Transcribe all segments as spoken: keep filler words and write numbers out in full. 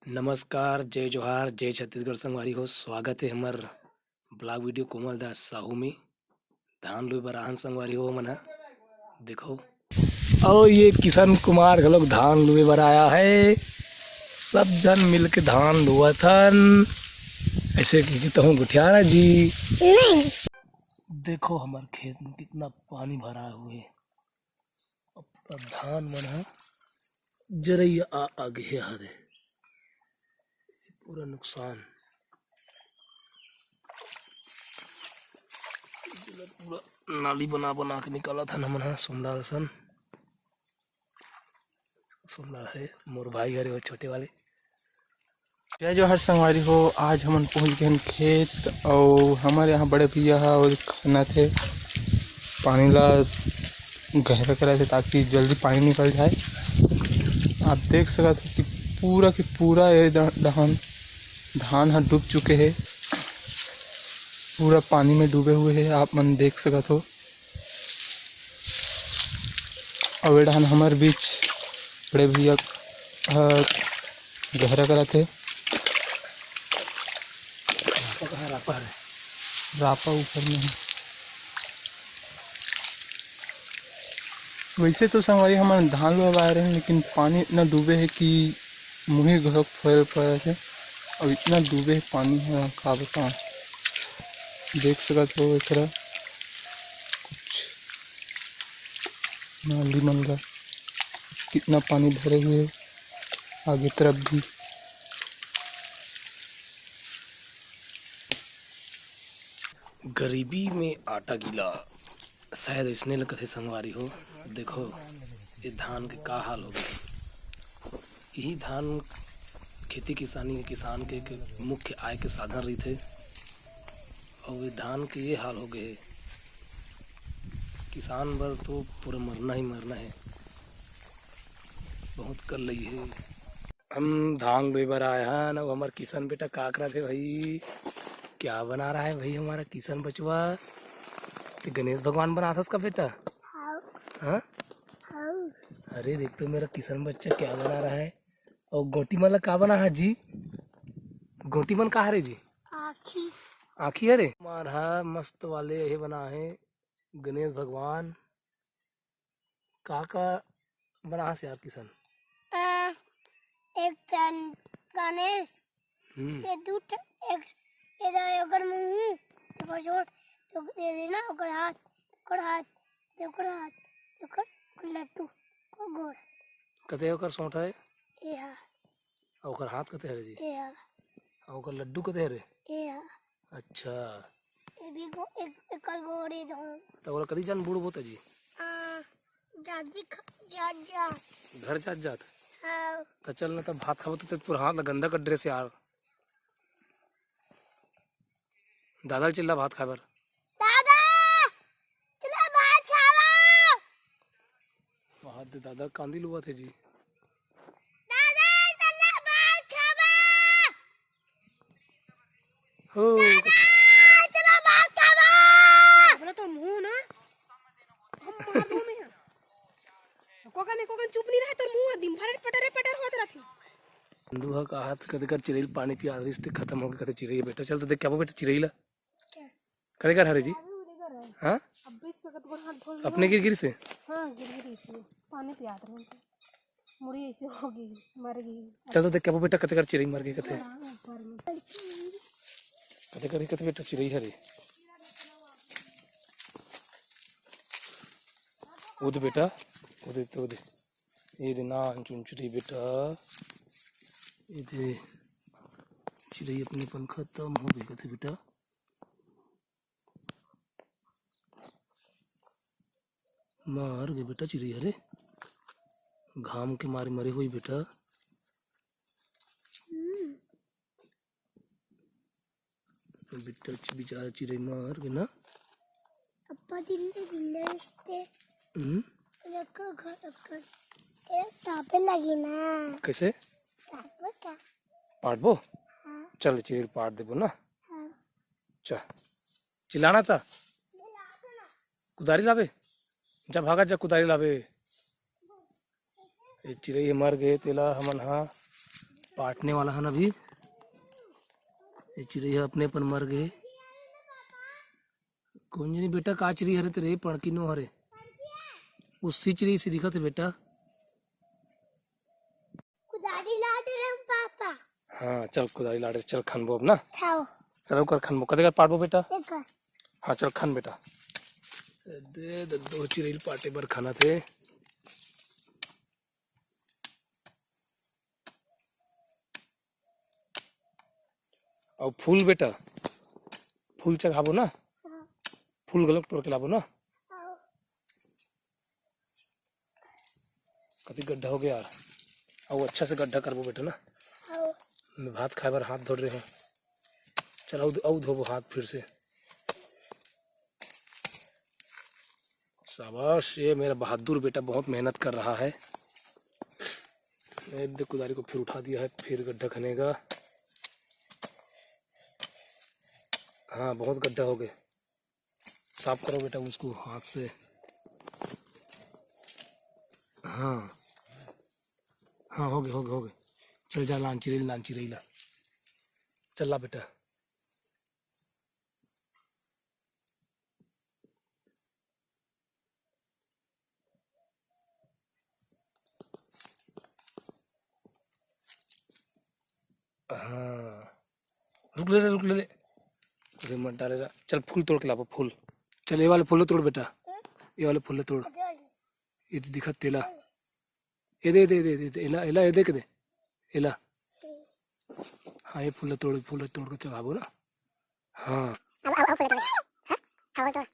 नमस्कार, जय जोहार, जय छत्तीसगढ़ संगवारी हो। स्वागत हे हमर vlog video कोमल दास साहू में। धान लुए बर आहन संगवारी हो मन ह। देखो, अउ ये किशन कुमार घलोक धान लुए बर आया है। सब झन मिलके धान लुवत हन। ऐसे कि कहूँ गुठियाना जी। नहीं। देखो हमर खेत में कितना पानी भरा हुए। अब पूरा धान मन ह जरई आ, आ गे हरे। पूरा नुकसान। पूरा नाली बना, बना के निकालत हन हमन ह, सुंदर सन। सुंदर है मोर भाई हरे, वो छोटे वाले। जय जोहार संगवारी हो, आज हमन पहुंच गए हन खेत, अउ हमर यहाँ बड़े भैया ह, वो खनत हे, पानी ला गहरा करत हे, ताकि जल्दी पानी निकल जाए। आप देख सकत हो कि पूरा के पूरा ये ड-, डहन धान ह डूब चुके हे, पूरा पानी में डूबे हुए हे, आप मन देख सकत हो। अउ ए डहन हमर बीच बड़े भैया ह गहरा करत हे। रापा ऊपर में हे। वैसे तो संगवारी हमन धान लुए बर आए रहेन, लेकिन पानी इतना डूबे हे कि मुही घलोक फोयल पड़त हे। अउ इतना डूबे हे पानी ह, का बताओं। देख सकत हो एकरा कुछ नाली मन ला, कितना पानी भरे हुए हे आगे तरफ भी। गरीबी में आटा गीला, शायद इसने ल कथे संगवारी हो। देखो, ये धान के का हाल हो गए। यही धान खेती किसानी के, किसान के, के मुख्य आय के साधन रहिथे, अउ ये धान के ये हाल हो गए हे। किसान बर तो पूरा मरना ही मरना है, बहुत कर लई है। हम धान लुए बर आए हन, अउ हमर किशन बेटा का करत हे भाई? क्या बना रहा है भाई हमारा किशन बचवा? ते गणेश भगवान बनाथस का बेटा? हाँ। हाँ? हाँ। अरे देख तो मेरा किशन बच्चा क्या बना रहा है। अउ गोटी मन ला का बना है जी? गोटी मन का हरे जी? आँखी। आँखी हरे? हमार हा मस्त वाले ये बना है गणेश भगवान। का का बनास यार किशन? आ, एक ठन गणेश, हम्म। ये दू ठन, एक, ये दो, ओकर मुंह, ओकर चोट, तो ये देना, ओकर हाथ, ओकर हाथ, ये ओकर हाथ, ये ओकर लट्टू, ओकर गोड़। कते ओकर सोंठ है? ये हा। अउ ओकर हाथ कते हरे जी? ये हा। अउ ओकर लड्डू कते हरे? ये हा। अच्छा। ये भी गो-, एक, एकर गोड़ ये दो। त ओला कदी जान बूढ़ बोता जी? आ, जाजी ख-, जा, जा। घर जात जात? हाँ। त चल ना, त भात खाबो त पूरा हाथ ला गंदा कर ड्रेस यार। दादा ल चिल्ला भात खाए बर। दादा, चला भात खावा। वहाँ दे दादा कांदी लुआ थे जी। दादा, चला भात खावा। हो। दादा, चला भात खावा। बोला तो मुंह ना, हम मार दूं मैं। कोकन, कोकन चुप नहीं रहे, तोर मुंह दिन भर पटरे पटर होत रहथे। चंदू ह कहा त कते कर चिरई ल पानी पिया रिस ते खत्म हो गे, कते चिरई बेटा। चल तो देख के आबो बेटा चिरई ला। क्या? कते कर हरे जी? अभी उधर है। हाँ? अब बीच में कते कर हाथ धो लियो। अपने गिर गिर से? हाँ, गिर गिर से। पानी पियात रहे थे। मुड़ी ऐसे हो गई, मर गई। चल तो देख के आबो बेटा कते कर चिरई मर गई कते। हाँ, ऊपर में। कते कर कते बेटा चिरई हरे। उद बेटा, उदे तो उदे। ये दे ना चुनचुरी बेटा, ये दे चिरई अपने अपन खत्म हो गए कथे बेटा। मर गए बेटा चिरई हरे, घाम के मारे मरे हुई बेटा। हम्म। बेटा, बेचारा चिरई मर गे ना। अप्पा दिन ले जिंदा रिश्ते। हम्म। रखो घर रखो। ए, तापे लगी ना। कैसे? तापे का? पाटबो? हाँ। चल, चिरई पाट देबो ना। हाँ। चल। चिल्लाना था? चिल्लाते ना। कुदारी लाबे? जा भागत जा कुदारी लाबे। ये चिरई मर गए, तेला हमन हा पाटने वाला हन अभी। ये चिरई ह अपने अपन मर गे। कोन जनी बेटा, का चिरई हरे तेरे, पड़किनो हरे। उससी चिरई से दिखत हे बेटा। कुदारी ला दे रे पापा। हाँ, चल कुदारी ला दे, चल खनबो अब ना। खाओ। चल ओकर खनबो, कते कर पाटबो बेटा? एक कर। हाँ, चल खन बेटा। दे, दे, दो चिरई ल पाटे बर खनत हे। अउ फूल बेटा, फूल चघाबो ना। हाँ। फूल घलोक टोर के लाबो ना। हाँ। कति गड्ढा हो गया यार। अउ अच्छा से गड्ढा करबो बेटा ना। हाँ। मैं भात खाए बर हाथ धो रहे हूँ। चल अउ, अउ धोबो हाथ फिर से। शाबाश, ये मेरा बहादुर बेटा बहुत मेहनत कर रहा है। ये दे, कुदारी को फिर उठा दिया है, फिर गड्ढा खनेगा। हाँ, बहुत गड्ढा हो गए। साफ करो बेटा उसको हाथ से। हाँ, हाँ, हो गए, हो गए, हो गए। चल जा, लान चिरई, लान चिरई ला। चल ला बेटा। हाँ, रुक ले रे, रुक ले रे। अरे मत डाले रा। चल फूल तोड़ के लाबो, फूल। चल ये वाले फूल तोड़ बेटा, ये वाले फूल तोड़। ये तो दिखत तेला। ये दे, दे, दे, दे, दे, एला, एला, ये दे के दे। एला। हाँ, ये फूल तोड़, फूल तोड़ के चढ़ाबो ना। हाँ। अब, अब, अब फूल तोड़। हाँ? अब तोड़।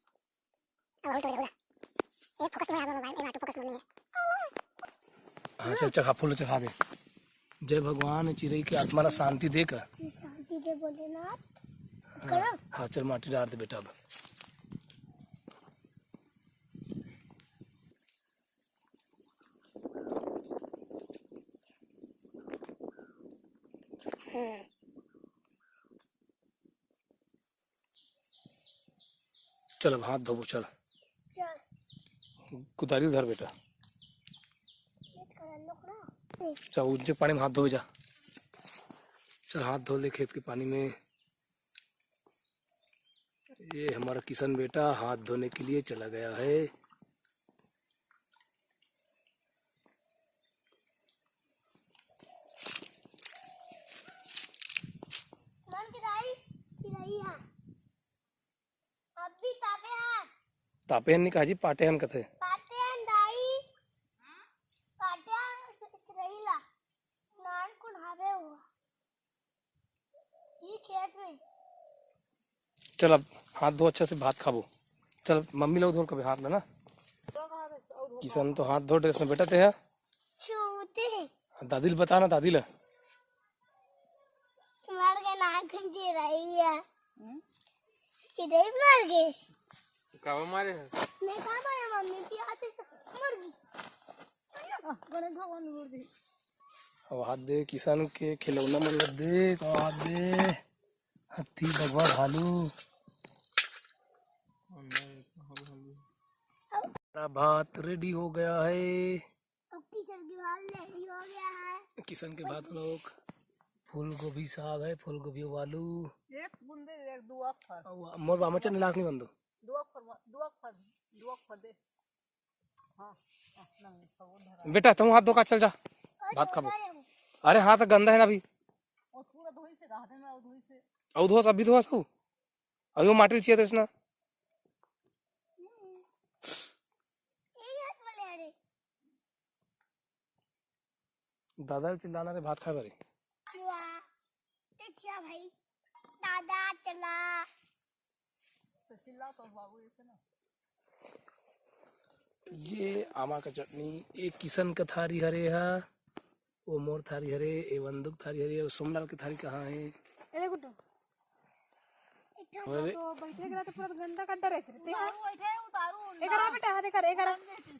अब तोड़, तोड़। ये फोकस में आ गया मोबाइल, ये ऑटो फोकस में नहीं है। हाँ, चल चढ़ा, फूल चढ़ा दे। जय भगवान, चिरई के आत्मा ला शांति दे का। जी, शांति दे भोलेनाथ। हाँ, करो। हाँ, चल माटी डार दे बेटा अब। हम्म। चल अब हाथ धोबो, चल। चल। कुदारी धर बेटा। चल, ऊंचे पानी में हाथ धोबे जा। चल, हाथ धो ले खेत के पानी में। ये हमारा किशन बेटा हाथ धोने के लिए चला गया है। मन के दाई चिरई हा। अभी तापे हा। तापे हन नहीं कहा जी, पाटे हन कथे। पाटे हन दाई। पाटे हन चिरई ला। नान कुन हावे हुआ। ये खेत में। चल अब हाथ धो अच्छा से, भात खाबो। चल मम्मी लोग धो कभी हाथ ला ना। किशन तो हाथ धो ड्रेस में बेटा ते है। छूते हैं। दादी ल बता ना, दादी ल। मर गए ना, कुंजी रही है। हम्म? चिरई मर गए। कावा मारे है? मैं कहा मारे मम्मी, पिया तो मर गई। अब हाथ दे किशन के खिलौना मन ल दे, तो हाथ दे। हाथी, बघवा, भालू। हमारा भात रेडी हो गया है। अब किशन के भात रेडी हो गया है। किशन के भात लोग फूल गोभी साग है, फूल गोभी आलू। एक बूंदे, एक दो अक्षर। अब मोर बामचन लास नहीं बंदो। दो अक्षर, दो अक्षर, दो अक्षर दे। बेटा तुम हाथ धो का चल जा, भात खाबो। अरे हाथ गंदा है ना अभी। अउ धोस, अभी धोस। अभी वो माटी ल चिया देस ना। दादा ल चिल्लाना रे भात खाए बारे। चला भाई, दादा चला। तो चिल्ला तो बाबू ऐसे ना। ये आमा का चटनी, ये किशन का थारी हरे हा, वो मोर थारी हरे, ये बंदूक थारी हरे, वो सोमलाल की थारी कहाँ है? ए गुड्डू। अरे। तो बैठे के तो पूरा गंदा गड्ढा रहे थे। उतारू, बैठे, उतारू, एकरा ना। बेटा, हाथ एकर, एकरा।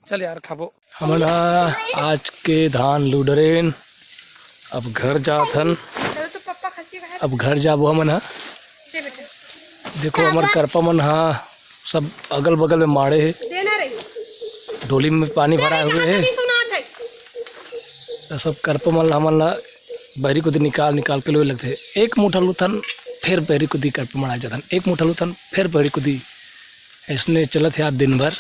चल यार, खाबो। हमन ह आज के धान लुडरेन, अब घर जात हन। चलो तो पप्पा खसी बाहर। अब घर जाबो हमन ह। दे बेटा। देखो, हमर करपा मन ह सब अगल बगल में माड़े हे। देना रही। डोली में पानी भराए हुए हे। नहीं सुना था। तो सब करपा मन ला हमन ला बहरी कुदी निकाल निकाल के लोए लगथे। एक मुठा लुथन, फेर बहरी कुदी कर मड़ा जाथन, एक मुठा लुथन, फेर बहरी कुदी। ऐसने चलत हे आज दिन भर।